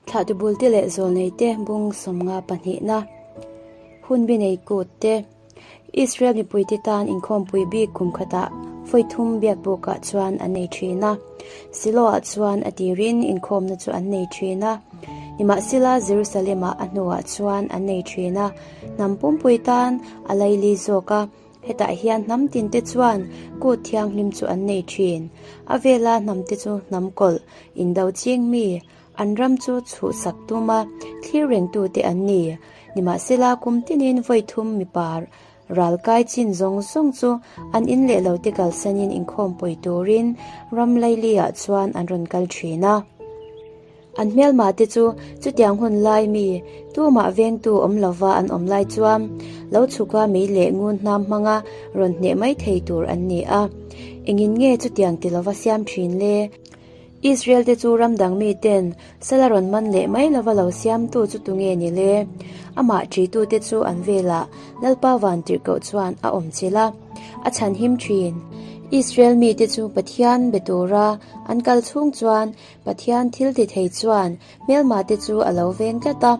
Thlahtu bulte leh zawlneite bung 50 pahnihna hunbi nei kut te, Israel mipuite tan inkhawmpui bik kum khatah vawi thum biakbukah chuan an nei thin a. Siloah chuan a tirin inkhawmna chu an nei thin a. Nimahsela Jerusalem-ah a hnuah chuan an nei thin a, hnam pumpui tan a laili zawk a. Hetah hian hnam tinte chuan kut thianghlim chu an nei thin. A vela hnamte chu hnam kawlh, indo ching mi, an ram chu chhuhsak tuma thlir rengtute an ni. Nimahsela kum tinin vawi thum mipa ralkai chin zawng zawng chu an in leh lote kalsanin inkhawmpui turin ram lailiah chuan an rawn kal thin a. An hmelma te chu chutiang hun lai mi tumah vengtu awm lova an awm lai chuan lo chhuka mei leh ngun hnam hmanga rawn hneh mai thei tur an ni a. Engin nge chutiang ti lova siam thin le? Israel te chu ram dang mi ten sala rawn man leh mai lova lo siamtu chu tunge ni le? Amah ṭitu te chu an velah Lalpa vantirhkoh chuan a awm chilh a, a chhanhim thin. Israel mite chu Pathian be tura an kal chhung chuan Pathian thil ti thei chuan hmelma te chu a lo veng tlat a,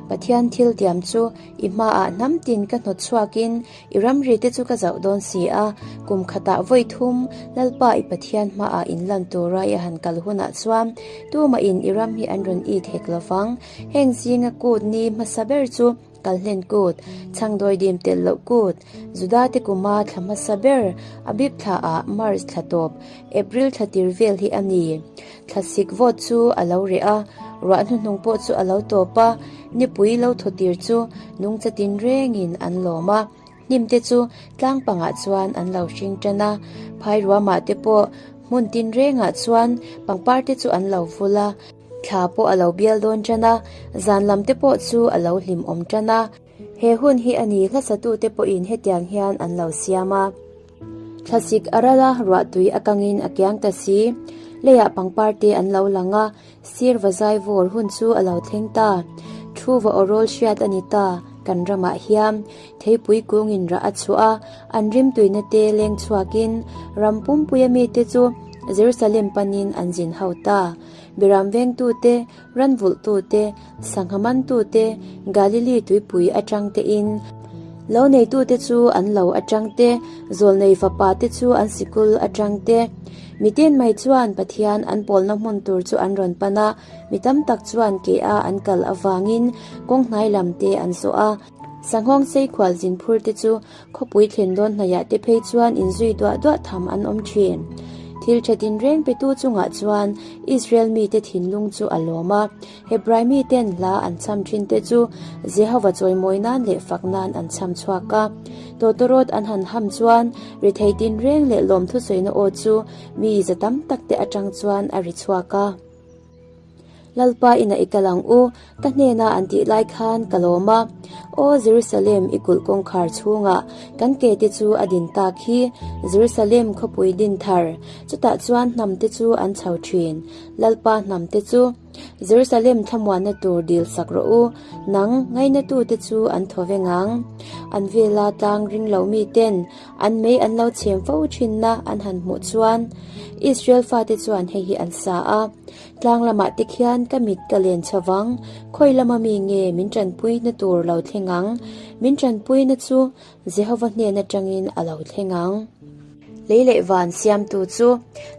Pathian thil tiam chu i hmaah hnam tin ka hnawt chhuakin i ramri te chu ka zauh dawn si a, kum khatah vawi thum Lalpa i Pathian hmaah in lan tura i han kal hunah chuan tumahin i ram hi an rawn it hek lovang. Heng zinga kut ni hmasa ber chu Kalhlen kut, chhangdawi dim telh loh kut, Juda te kuma thla hmasa ber, Abib thla ah March thla tawp, April thla tir vel hi a ni. Thlasik vawt chu a lo reh a, ruah hnuhnung pawh chu a lo tawp a, nipui lo thaw tir chu nungcha tin rengin an lawm a, hnim te chu tlang pangah chuan an lo hring tan a, phai ruamah te pawh hmun tin rengah chuan pangpar te chu an lo vul a. Thla pawh a lo bial dawn tan a, zan lam te pawh chu a lo hlim awm tan a. He hun hi a ni hlasatute pawhin hetiang hian an lo siam a. Thlasik a ral a, ruahtui a kangin a kiang ta si. Leiah pangpar te an lo lang a, sir va zai vawr hun chu a lo thleng ta. Thu va awrawl hriat a ni ta, kan ramah hian theipui kungin rah a chhuah a, an rimtuina te leng chhuakin ram pumpuia mite chu Jerusalem panin an zin ho ta. Biram vengtute, ranvulhtute, sangha mantute, Galili tuipui atang tein, lo neitute chu an lo atang te, zawlnei fapate chu an sikul atang te. Miten mai chuan Pathian an pawlna hmun tur chu an rawn pan a, mi tam tak chuan ke a an kal avangin kawng hnai lam te an zawh a. Sanghawng sei khualzin phur te chu khawpui thlen dawn hnaiah te phei chuan inzui duah duah tham an awm thin. Thil tha tinreng petu chungah chuan Israel mite thinlung chu a lawm a, Hebrai miten hla an chham thin te chu Jehova chawimawi nan leh fak nan an chham chhuak a. Tawtawrawt an han ham chuan rethei tinreng leh lawmthusawiina aw chu mi za tam tak te atang chuan a ri chhuak a. Lalpa inah i kal ang u, ka hnena an tih lai khan ka lawm a. Aw Jerusalem, i kulh kawngkhar chhungah kan ke te chu a din tak hi, Jerusalem khawpui din thar, chutah chuan hnam te chu an chho thin, Lalpa hnam te chu. Jerusalem thlamuanna tur dil sak rawh u, nang ngainatu te chu an thaw veng ang. An vela tlang ring lo mi ten An mei an lo chhem fo thinna an han hmuh chuan Israel fate chuan hei hi an sa a, Tlang lamah te khian ka mit ka len chho vang, khawi lama mi nge min tanpuina tur lo thleng ang? Min tanpuina chu Jehova hnen atangin a lo thleng ang. Lei leh van siamtu chu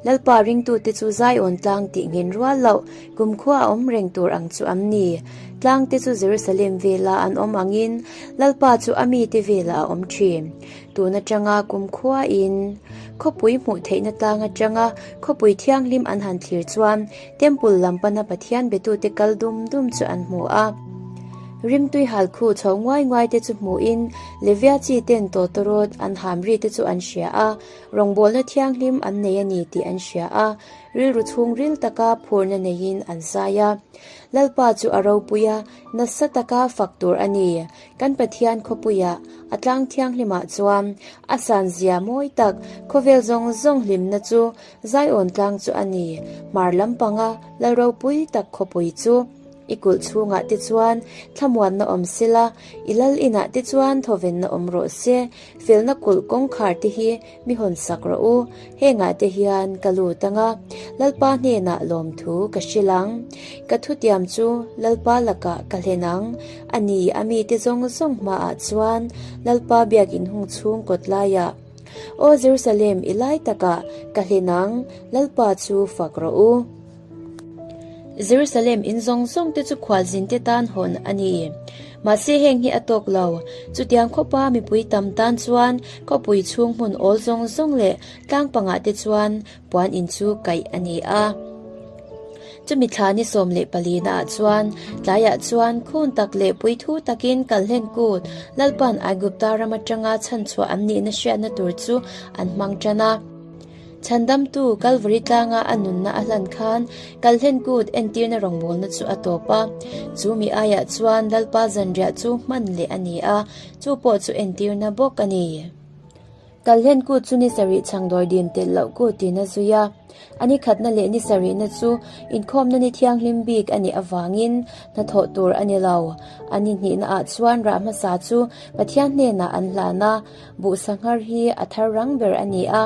Lalpa ringtute chu Zion tlang tih nghen rual loh kumkhua a awm reng tur ang chu am ni. Tlangte chu Jerusalem vela an awm angin Lalpa chu a mite velah a awm thin. Tun atanga kumkhuain khawpui hmuh theihna tlang atanga khawpui thianghlim an han thlir chuan Temple lam pana Pathian betute kal dum dum chu an hmu a. Rimtui hal khu chho nguai nguai te chu hmuhin Levia chi ten tawtawrawt an ham ri te chu an hria a, rawngbawlna thianghlim an nei a ni tih an hria a, rilru chhungril taka phurna neiin an zai a. Lalpa chu a ropui a, nasa taka fak tur a ni. Kan Pathian khawpuiah, a tlang thianghlimah chuan a san zia mawi tak, khawvel zawng zawng hlimna chu Zion tlang chu a ni, hmar lampanga Lalropui tak khawpui chu. I kulh chhungah te chuan thlamuanna awm sela, i lal inah te chuan thawvenna awm rawh se. Felna kulh kawngkhar te hi mi hawn sak rawh u, hengah te hian ka lut ang a, Lalpa hnenah lawmthu ka hrilh ang. Ka thutiam chu Lalpa lakah ka hlen ang, a ni, a mite zawng zawng hmaah chuan Lalpa biakin hung chhung kawt laiah, Aw Jerusalem, i lai takah ka hlen ang, Lalpa chu fak rawh u. Jerusalem in zawng zawng te chu khualzin te tan hawn a ni. Mahse heng hi a tawk lo. Chutiang khawpa mipui tam tan chuan khawpui chhung hmun awl zawng zawng leh tlang pangah te chuan puan in chu kaih a ni a. Chumi thla ni 14 naah chuan tlaiah chuan khun tak leh puithu takin Kalhlen kut Lalpan Aigupta ram atanga chhanchhuah an nihna hriatna tur chu an hmang tan a. Chhandamtu Kalvari tlanga a nunna a hlan khan Kalhlen kut entirna rawngbawlna chu a tawp a. Chu mi aiah chuan Lalpa zanriah chu hman leh a ni a, chu pawh chu entirna bawk a ni. Kalhlen kut chu ni sarih chhangdawi dim telh loh kut tiin a zui a. A ni khatna leh ni sarihna chu inkhawmna ni thianghlim bik a nih avangin hnathawh tur a ni lo. A ni hnihnaah chuan rah hmasa chu Pathian hnenah an hlan a. Buh sanghar hi a thar rang ber a ni a,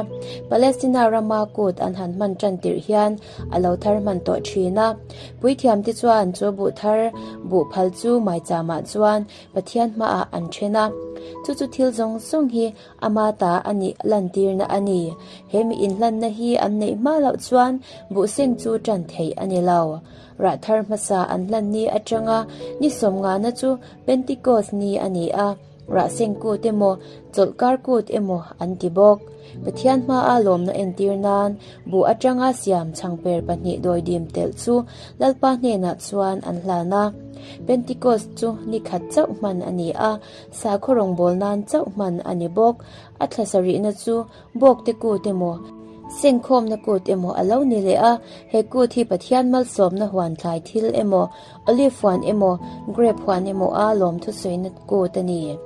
Palestina rama kut an han hman tan tirh hian a lo thar hman tawh thin a. Puithiamte chuan chu buh thar buh phal chu maichamah chuan Pathian hmaah an then a, chu chu thil zawng zawng hi ama ta a nih lantirna a ni. He mi inhlanna hi an neih hma loh chuan buh seng chu tan theih a ni lo. Rah thar hmasa an hlan ni atanga ni sawmngana chu Pentecost ni a ni a. Rahseng kut emaw, chawlhkar kut emaw an ti bawk. Pathian hmaa lawmna entir nan buh atanga siam chhangper pahnih dawidim telh chu Lalpa hnenah chuan an hlan a. Pentecost chu ni khat chauh hman a ni a, sakhaw rawngbâwl nan chauh hman a ni bawk. A thla sarihna chu Bawkte kut emaw, sengkhawmna kut emaw a lo ni leh a, he kut hi Pathian malsawmna huan thlai thil emaw, olive huan emaw, grape huan emaw a lawmthusawina kut a ni.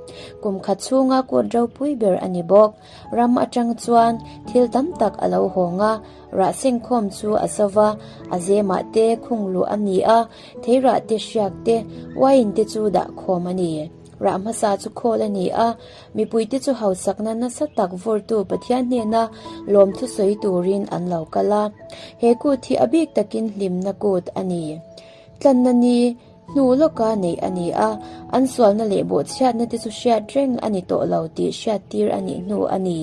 Kum khat chhunga kut ropui ber a ni bawk. Ram atang chuan thil tam tak a lo hawng a, rah sengkhawm chu a zo va, a zemah te khung luh a ni a, theirah te hriak te, wine te chu dah khawm a ni. Rah hmasa chu khawl a ni a, mipuite chu hausakna nasa tak vawrtu Pathian hnena lawmthu sawi turin an lo kal a. He kut hi a bik takin hlimna kut a ni. Tlanna ni hnu lawka neih a ni a, an sualna leh bawhchhiatna te chu hriat reng a ni tawh lo tih hriattir a nih hnu a ni.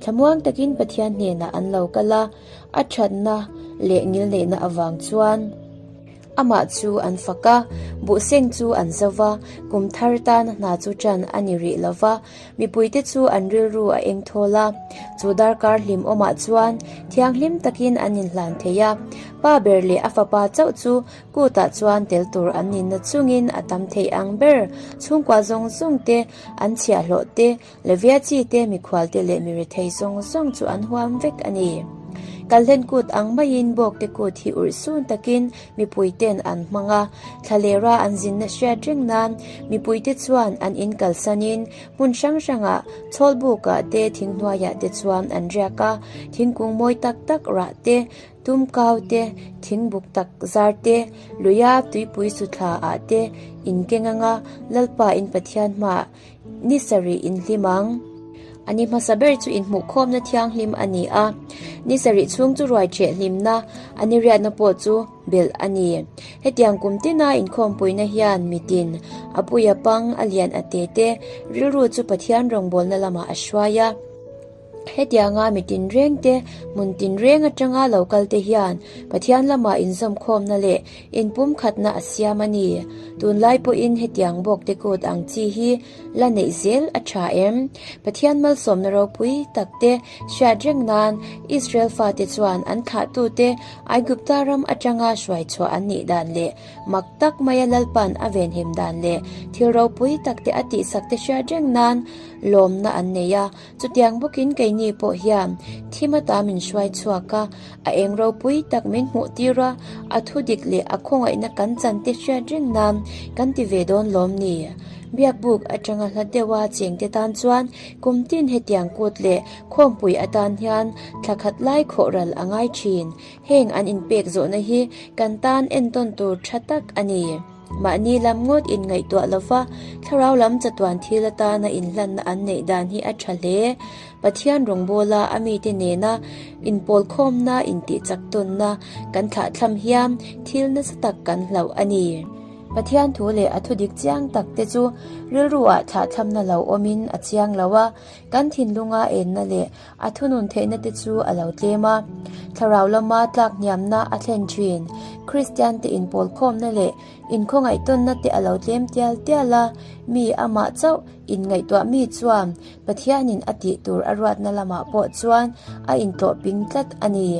Thlamuang takin Pathian hnenah an lo kal a, a thatna leh ngilneihna avang chuan. Amah chu an fak a, buhseng chu an zo va, kum thar tana hna chu ṭan a ni rih lo va, mipuite chu an rilru a eng thawl a. Chu darkar hlim awmah chuan thianghlim takin an inhlan thei a, pa ber leh a fapa chauh chu kutah chuan tel tur an ni na chungin a tam thei ang ber chhungkua zawng zawng te, an chhiahhlawh te, Levia chi te, mikhual te leh mirethei zawng zawng chu an huam vek a ni. Kalhlen kut ang maiin bawkte kut hi urh sun takin mipui ten an hmang a, thlalera an zinna hriat reng nan mipuite chuan an in kalsanin hmun hrang hrangah chhawlbukah te thinghnuaiah te chuan an riak a, thingkung mawi tak tak rah te, tumkau te, thingbuk tak zar te, luia tuipui suthla ah te inkeng anga Lalpa in Pathian hmaah Ni sarih inhlim ang. A ni hmasa ber chu inhmuhkhawmna thianghlim a ni a, ni sarih chhung chu ruai ṭheh hlimna, a ni riatna pawh chu belh a ni. Hetiang kum tina inkhawmpuina hian mitin, a pui a pang, a lian a te te, rilru chu Pathian rawngbawlna lamah a hruai a. Hetianga mi tinreng te, hmun tinreng atanga lo kal te hian Pathian lamah inzawmkhawmna leh inpumkhatna a siam a ni. Tunlai pawhin hetiang bawkte kut ang chi hi la neih zel a tha em? Pathian malsawmna ropui tak te hriat reng nan Israel fate chuan an thlahtute Aigupta ram atanga hruaichhuah an nih dan leh mak tak maia Lalpan a venhim dan leh thil ropui tak te a tihsak te hriat reng nan lawmna an nei a. Chutiang bawkin keini pawh hian thim ata min hruai chhuak a, a eng ropui tak min hmuh tir a, a thu dik leh a khawngaihna kan chan te hriat reng nan kan ti ve dawn lawm ni? Biakbuk atanga hla deuha chengte tan chuan kum tin hetiang kut leh khawmpui atan hian thla khat lai khawh ral a ngai thin. Heng an inpek zawhna hi kan tan entawn tur tha tak a ni. Mahni lam ngawt inngaihtuah lova thlarau lam chatuan thil atana inhlanna an neih dan hi a tha hle. Pathian rawngbawla a mite nena inpawlkhawmna intihchak tawnna kan thlahthlam hian thil nasa tak kan hlauh a ni. Pathian thu leh a thudik chiang tak te chu rilru ah thlahthlamna lo awmin a chiang lo a, kan thinlunga enna leh a thunun theihna te chu a lo tlem a. Thlarau lama tlak hniamna a thlen thin. Kristian te inpawlkhawmna leh inkhawngaihtawnna te a lo tlem tial tial a, mi amah chauh inngaihtuah mi chuan Pathianin a tih tur a ruatna lamah pawh chuan a intlawh ping tlat a ni.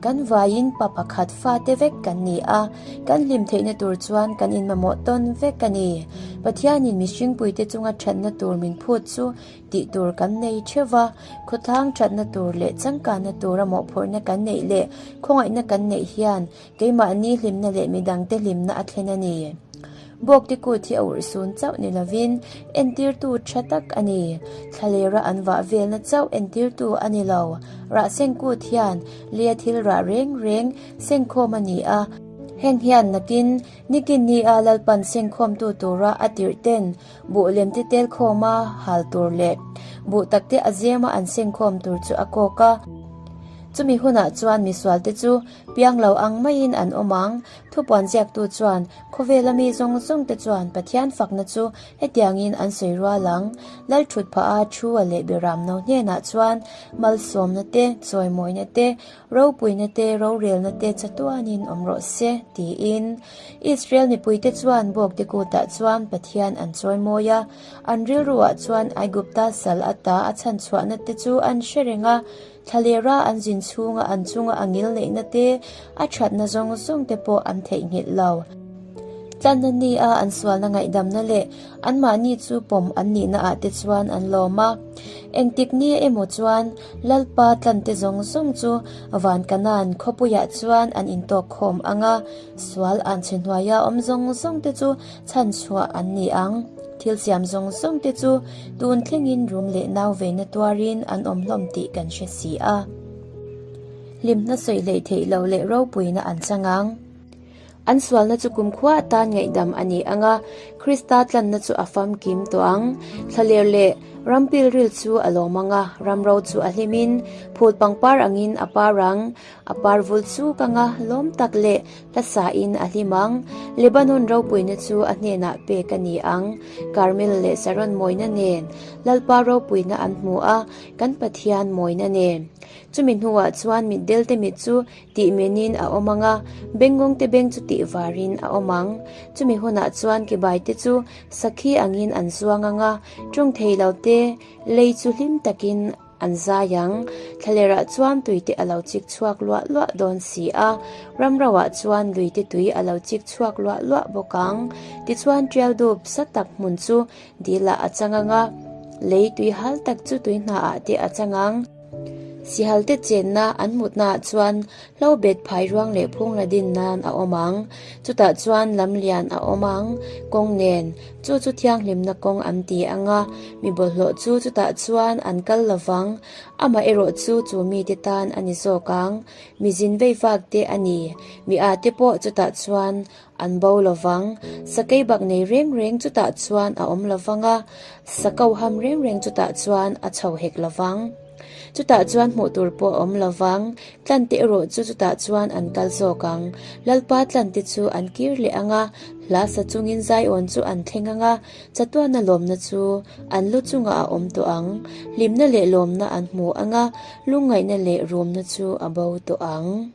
Kan vaiin pa pakhat fate vek kan ni a, kan hlim theihna tur chuan kan inmamawh tawn vek a ni. Pathianin mihringpuite chunga thatna tur min phut chu tih tur kan nei theuh va, khawtlang thatna tur leh changkanna tura mawhphurhna kan neih leh khawngaihna kan neih hian Keimahni hlimna leh midangte hlimna a thlen a ni. Bawkte kut hi a urhsun chauh ni lovin entirtu tha tak a ni. Thlalera an vah velna chauh entirtu a ni lo. Rah seng kut hian lia thil rah reng reng sengkhawm a ni a. Heng hian nakin nikin nia Lalpan sengkhawmtu tura a tirh ten buh lemte tel khawma hal tur leh buh takte a zema an sengkhawm tur chu a kawk a. Chumi hunah chuan misualte chu Piang lo ang maiin an awm ang. Thupuan ziaktu chuan, Khawvela mi zawng zawngte chuan Pathian fakna chu hetiangin an sawi rual ang. Lal thut phah a Thua leh Biramno hnenah chuan malsawmna te, chawimawina te, ropuina te, rorelna te chatuanin awm rawh se, tiin. Israel mipuite chuan Bawkte kutah chuan Pathian an chawimawi a. An rilruah chuan Aigupta sal ata a chhanchhuahna te chu an hre reng a. Thlalera an zin chhunga an chunga a ngil neihna te, a thatna zawng zawng te pawh an theihnghilh lo. Tlanna nia an sualna ngaihdamna leh anmahni chu pawm an nihna ah te chuan an lawm a. Engtik nia emaw chuan Lalpa tlante zawng zawng chu van Kanan khawpuiah chuan an intawk khawm ang a, sual an chhe hnuaia awm zawng zawng te chu chhanchhuah an ni ang. Thil siam zawng zawng te chu tun thlengin rum leh nau veina tuarin an awm hlawm tih kan hre si a. Hlimna sawi hleih theih loh leh ropuina an chang ang. An sualna chu kumkhua atan ngaihdam a ni ang a, Krista tlanna chu a famkim tawh ang. Thlaler leh ram pilril chu a lawm ang a, ram ro chu a hlimin phul pangpar angin a par ang. A par vul chuk anga lawm tak leh hla sain a hlim ang. Lebanon ropuina chu a hnenah pek a ni ang. Karmel leh Saron mawina nen Lalpa ropuina an hmu a, kan Pathian mawina nen. Chumi hnuah chuan mitdelte mit chu tih menin a awm ang a, bengngawngte beng chu tih varin a awm ang. Chumi hunah chuan kebaite chu sakhi angin an zuang ang a, tawng thei lote lei chu hlim takin An zai ang. Thlalerah chuan tuite a lo chik chhuak luah luah dawn si a, ramroah chuan luite tui a lo chik chhuak luah luah bawk ang. Tichuan tial dup sa tak hmun chu dilah a chang ang a, lei tui hal tak chu tui hnaah te a chang ang. Sihalte chenna an mutnaah chuan Hlo bet phai ruang leh phung la din nan a awm ang. Chutah chuan lam lian a awm ang, kawng nen. Chu chu thianghlimna kawng an ti ang a, mi bawlhhlawh chu chutah chuan an kal lo vang. Amah erawh chu chu mite tan a ni zawk ang. Mi zin vei vak te a ni. Mi a te pawh chutah chuan an bo lo vang. Sakei bak nei reng reng chutah chuan a awm lo vang a, sakau ham reng reng chutah chuan a chho hek lo vang. Chutah chuan hmuh tur pawh a awm lo vang, tlante erawh chu chutah chuan an kal zawk ang. Lalpa tlante chu an kir leh ang a, hla sa chungin Zion chu an thleng ang a, chatuana lawmna chu an lu chungah a awm tawh ang. Hlimna leh lawmna an hmu ang a, lungngaihna leh rumna chu a bo tawh ang.